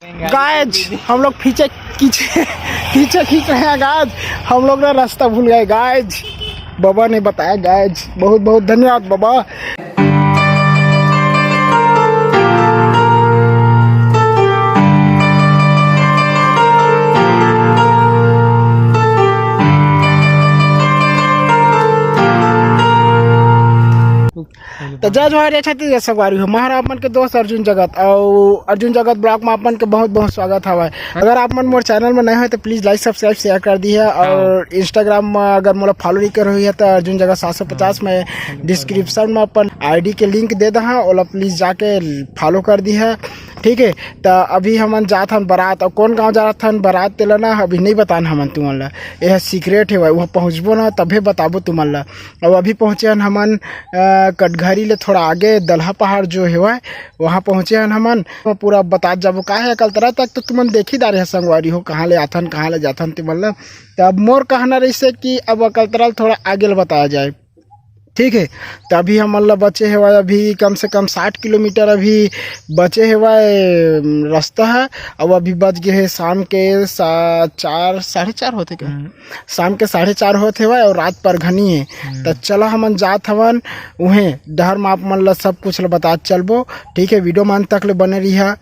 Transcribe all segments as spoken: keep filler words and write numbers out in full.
Guys, हम लोग पीछे खींचे पीछे खींच रहे हैं गाइज। हम लोग ना रास्ता भूल गए गाइज, बाबा ने बताया गाइज। बहुत बहुत धन्यवाद बाबा। तो जय जोहार, जय छत्तीसगढ़ संगवारी हो। मैं हर आप मन के दोस्त अर्जुन जगत, और अर्जुन जगत ब्लॉग में आप मन के बहुत बहुत स्वागत हवय। अगर आप मन मोर चैनल में नए हो तो प्लीज लाइक, सब्सक्राइब, शेयर कर दी है, और इंस्टाग्राम में अगर मोला फॉलो नहीं कर हुई है तो अर्जुन जगत सात सौ पचास में डिस्क्रिप्शन में अपन आईडी के लिंक दे दहा, ओला प्लीज जाके फॉलो कर दी है। ठीक है, तो अभी हमन जात हन बारात, और कौन गांव जात हन बारात तेला ना अभी नहीं बतान हमन तुमन ला, यह सीक्रेट है भाई। वहाँ पहुँचबो ना तभे बताबो तुमन ला। अब अभी पहुँचे हन हमन अ, कटघरी ले थोड़ा आगे दलहा पहाड़ जो हेवय, वहाँ पहुँचे हन हमन। तो पूरा बतात जाबो, का है, अकलतरा तक तो तुमन देखी डारे ह संगवारी हो, कहाँ ले आथन, कहाँ ले जाथन ते मतलब। तो अब मोर कहना रहिसे कि अब अकलतरा ले थोड़ा आगे ले बताया जाए, ठीक है। तो अभी हमन ला बचे हेवय अभी कम से कम साठ किलोमीटर अभी बचे हेवय, अम, रास्ता है। अब अभी बज गए है शाम के सा-, चार, साढ़े चार होते क्या? शाम के साढ़े चार होत हेवय और रात परघनी है। त चला हमन जात हवन उहें डहर म आप मन ला सब कुछ ला बतात चलबो। ठीक है, वीडियो में अंत तक ले बने रहिहा।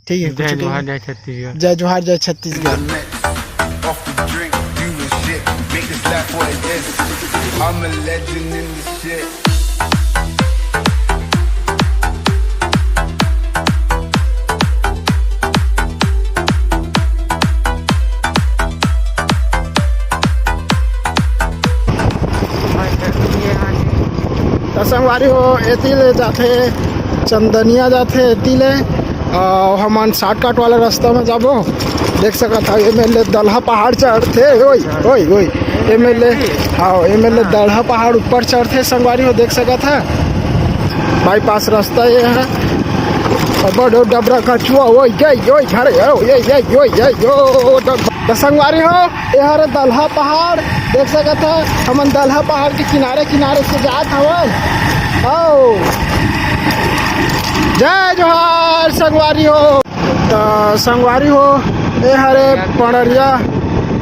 ठीक है, जय कुछ जोहार, जय छत्तीसगढ़। जय जोहार, जय Chhattisgarh. Off the drink, you and shit. Make this life what it is. I'm a legend in this shit. त संगवारी हो, एती ले जाथे चंदनिया जाथे एती ले। अउ हमन शॉर्टकट वाला रास्ता में जाबो। देख सकत हव, एमेर ले दलहा पहाड़ चढ़थे। ओए, ओए, ओए, एमेर ले, हाँ, एमेर ले दलहा पहाड़ ऊपर चढ़थे संगवारी हो, देख सकत हव। बाईपास रास्ता ये है। अब डो डबरा कचुआ, ओए, ओए, ओए, अरे, ओए, ओए, ओए, ओए, ओए, डब-, त संगवारी हो, ये हरे दलहा पहाड़, देख सकत ह, हमन दलहा पहाड़ के किनारे, किनारे से जात हवन। आओ, जय जोहार संगवारी हो। त संगवारी हो, ए हरे पड़रिया,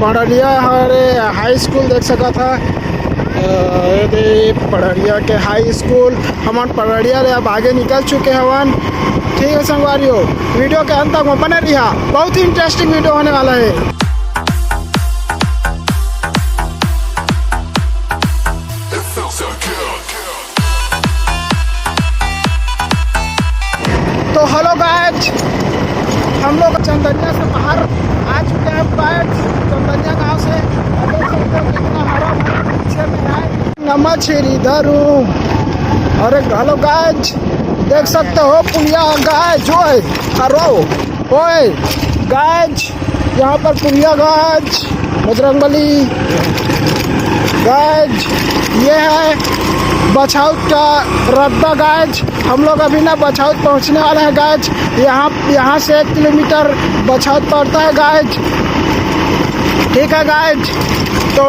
पड़रिया हरे हाई स्कूल देख सकत ह। अ, ए दे पड़रिया के हाई स्कूल, हमन पड़रिया ले अब आगे निकल चुके हवन। ठीक है संगवारी हो, वीडियो के अंत तक में बने रहिहा, बहुत ही इंटरेस्टिंग वीडियो होने वाला है। तो हेलो गाइज, हम लोग चंदनिया से बाहर आ चुके हैं गाइज, चंदनिया गांव से। और देख सकते हो कितना हरा भरा पीछे में है। नमः श्री धरू। अरे हेलो गाइज, देख सकते हो पुलिया गाइज, ओए, अरो, ओए गाइज, यहाँ पर पुलिया गाइज, बजरंग बली गाइज, ये है बछौत का रद्दा गाइज। हम लोग अभी ना बछौत पहुँचने वाले हैं गाइज। यहाँ, यहाँ से एक किलोमीटर बछौत पड़ता है गाइज। ठीक है गाइज, तो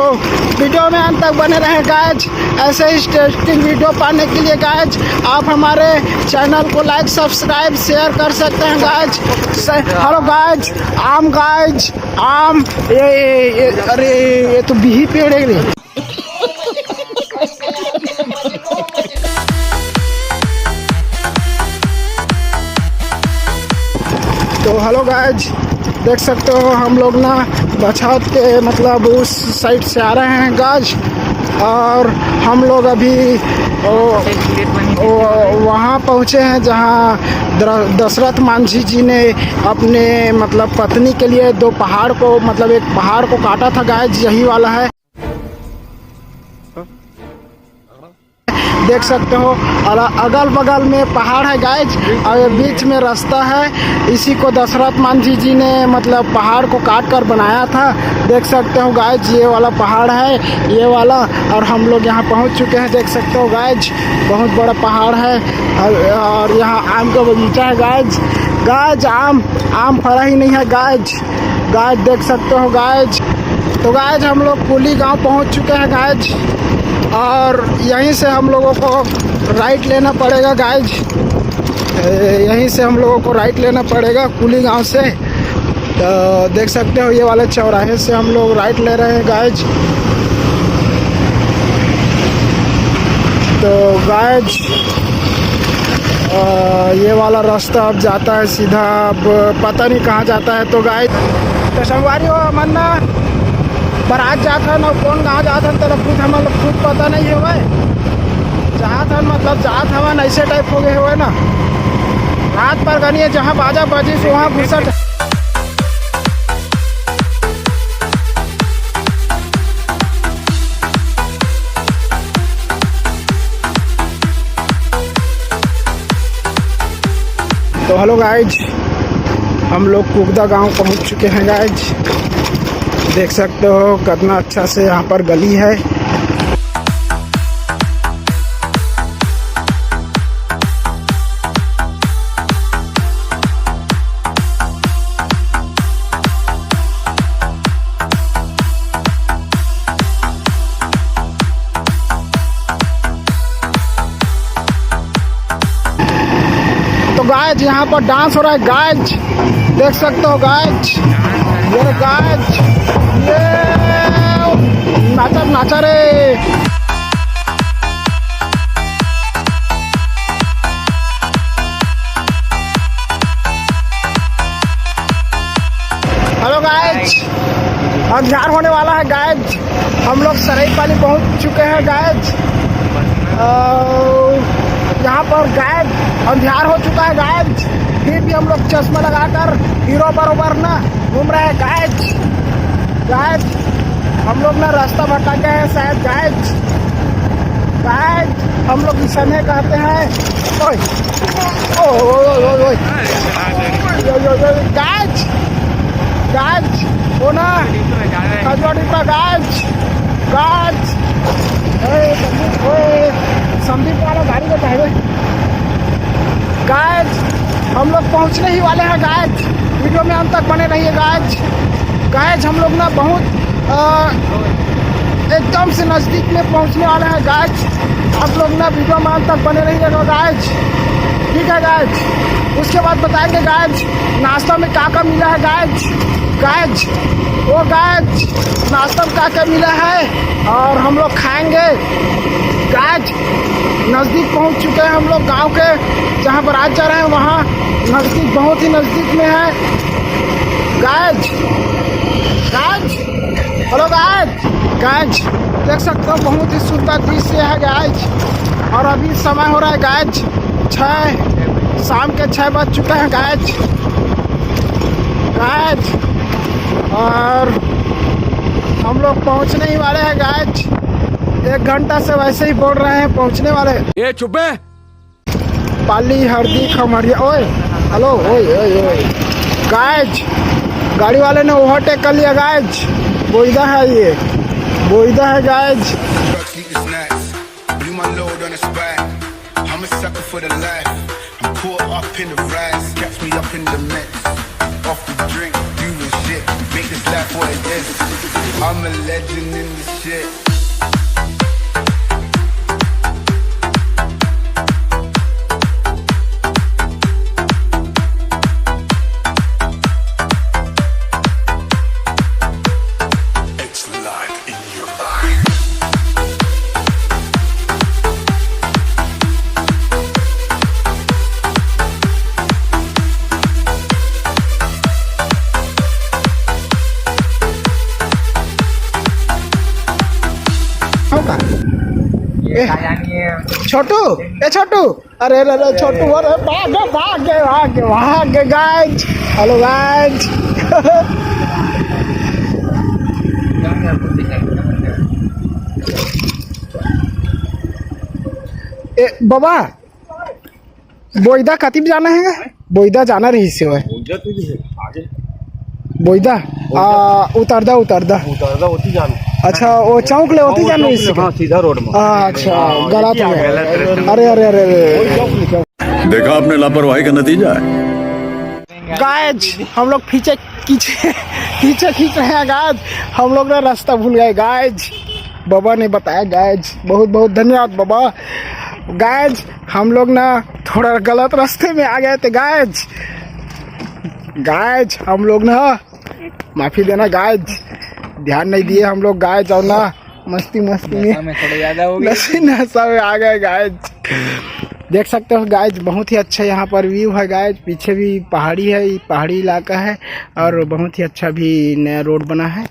वीडियो में अंत तक बने रहें गाइज। ऐसे ही इंटरेस्टिंग वीडियो पाने के लिए गाइज, आप हमारे चैनल को लाइक, सब्सक्राइब, शेयर कर सकते हैं गाइज। से-, हेलो गाइज, आम गाइज, आम, ये, ये, ये, अरे, ये तो बिही पेड़ है रे। तो हेलो गाइज, देख सकते हो हम लोग ना बछौत के मतलब उस साइड से आ रहे हैं गाइज, और हम लोग अभी ओ, ओ, वहाँ पहुँचे हैं जहाँ द्र-, दशरथ मांझी जी ने अपने मतलब पत्नी के लिए दो पहाड़ को, मतलब एक पहाड़ को काटा था गाइज, यही वाला है। देख सकते हो, और अगल बगल में पहाड़ है गाइज, और बीच में रास्ता है। इसी को दशरथ मांझी जी ने मतलब पहाड़ को काट कर बनाया था। देख सकते हो गाइज, ये वाला पहाड़ है, ये वाला, और हम लोग यहाँ पहुँच चुके हैं। देख सकते हो गाइज, बहुत बड़ा पहाड़ है, और, और यहाँ आम का बगीचा है गाइज। गाइज, आम, आम फरा ही नहीं है गाइज। गाइज देख सकते हो गाइज। तो गाइज हम लोग कुली गांव पहुंच चुके हैं गाइज, और यहीं से हम लोगों को राइट लेना पड़ेगा गाइज। ए, यहीं से हम लोगों को राइट लेना पड़ेगा कुली गांव से। तो देख सकते हो, ये वाले चौराहे से हम लोग राइट ले रहे हैं, गाइज। तो गाइज, ये वाला रास्ता अब जाता है सीधा, अब पता नहीं कहाँ जाता है। तो गाइज, तो संगवारी हो, हमन ना बरात जात हन, अउ कौन गाँव जात हन, तेला खुद हमन ला खुद पता नहीं हवय। जात हन, मतलब जात हवन, ऐसे टाइप हो गए हवय ना। रात पर गनिए, जहाँ बाजा बजिस, वहाँ घुसट। तो हेलो गाइज, हम लोग कुकदा गांव पहुंच चुके हैं गाइज। देख सकते हो कितना अच्छा से यहाँ पर गली है। तो गाइज, यहाँ पर डांस हो रहा है गाइज, देख सकते हो गाइज, ये गाइज, ये नाचा नाचा रे। हेलो गाइज, अंधियार होने वाला है गाइज। हम लोग सरईपाली पहुंच चुके हैं गाइज। अ, यहाँ पर गाइज अंधियार हो चुका है गाइज, फिर भी हम लोग चश्मा लगाकर हीरो बरोबर ना घूम रहे हैं गाइज। गाइज, हम लोग ना रास्ता भटक गए हैं शायद गाइज। गाइज, हम लोग इस समय कहते हैं, ओए, ओ, ओ, ओ, ओ, ओ। यो, यो, यो, गाइज, गाइज, वो ना, खजुआ डिब्बा, गाइज, गाइज। ए, संदीप, ओए, संदीप वाला गाड़ी को ड्राइवर। गाइज, हम लोग पहुंचने ही वाले हैं गाइज, वीडियो में अंत तक बने रहिए गाइज। गाइज, हम लोग ना बहुत, अ, एकदम से नज़दीक में पहुंचने वाले हैं गाइज। आप लोग ना वीडियो में अंत तक बने रहिएगा गाइज, ठीक है गाइज। उसके बाद बताएंगे गाइज, नाश्ता में क्या क्या मिला है गाइज। गाइज, वो गाइज, नाश्ता में क्या क्या मिला है और हम लोग खाएंगे गाइज। नज़दीक पहुंच चुके हैं हम लोग गांव के, जहां पर आज जा रहे हैं वहां नज़दीक, बहुत ही नज़दीक में है guys. Guys, hello guys, guys, देख सकते हो बहुत ही सुंदर दृश्य है गाइज। और अभी समय हो रहा है गाइज छः, शाम के छः बज चुके हैं गाइज। गाइज, और हम लोग पहुंचने ही वाले हैं गाइज। एक घंटा से वैसे ही बोल रहे हैं, पहुंचने वाले हैं। ये चुप है। पाली हरदी खमरिया, ओए, हेलो, ओए, ओए, ओए। गाइज, गाड़ी वाले ने ओवरटेक कर लिया गाइज। बोइदा है ये, बोइदा है guys. Truck eating snacks, blew my load on the spot. I'm a sucker for the life. I'm caught up in the rise, catch me up in the mix. Off the drink, doing shit, make this life what it is. I'm a legend in this shit. Chhotu, ए छोटू, अरे, अरे, अरे, छोटू, अरे, भाग, भाग, भाग, भाग, guys. Hello, guys. ए, बाबा, बोइदा कति जाना है? बोइदा जाना रहिस हे। बोइदा तो जी है, आगे। बोइदा? आ, उतरदा, उतरदा। उतरदा होती जाना। अच्छा, वो चौक ले होती हाँ, वो जाना चौक रहिस ले, हे। हाँ, सीधा रोड में। हाँ, अच्छा, हाँ, गलत हो गया। गलत रास्ते में। अरे, अरे, अरे, अरे। वही चौक ले, चौक। देखा आपने लापरवाही का नतीजा है। गाइज, हम लोग पीछे, पीछे, पीछे खींच रहे हैं गाइज। हम लोग ना रास्ता भूल गए गाइज। बाबा ने बताया गाइज। बहुत, बहुत धन्यवाद बाबा। गाइज, हम लोग ना थोड़ा गलत रास्ते में आ गए थे गाइज। गाइज, हम लोग ना, माफी देना गाइज, ध्यान नहीं दिए हम लोग गाइज, और ना मस्ती मस्ती में हमें थोड़ा ज्यादा हो गया। नशे नशा में आ गए गाइज। देख सकते हो गाइज, बहुत ही अच्छा यहाँ पर व्यू है गाइज। पीछे भी पहाड़ी है, ये पहाड़ी इलाका है और बहुत ही अच्छा भी नया रोड बना है।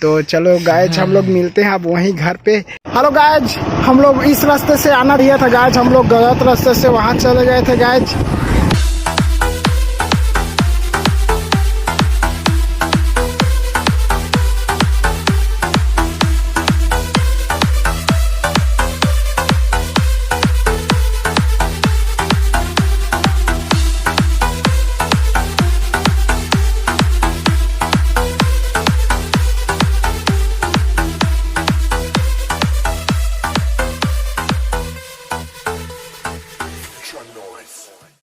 तो चलो गाइज, हम लोग मिलते हैं अब वहीं घर पे। हेलो गाइज, हम लोग इस रास्ते से आना रहा था गाइज, हम लोग गलत रास्ते से वहाँ चले गए थे गाइज।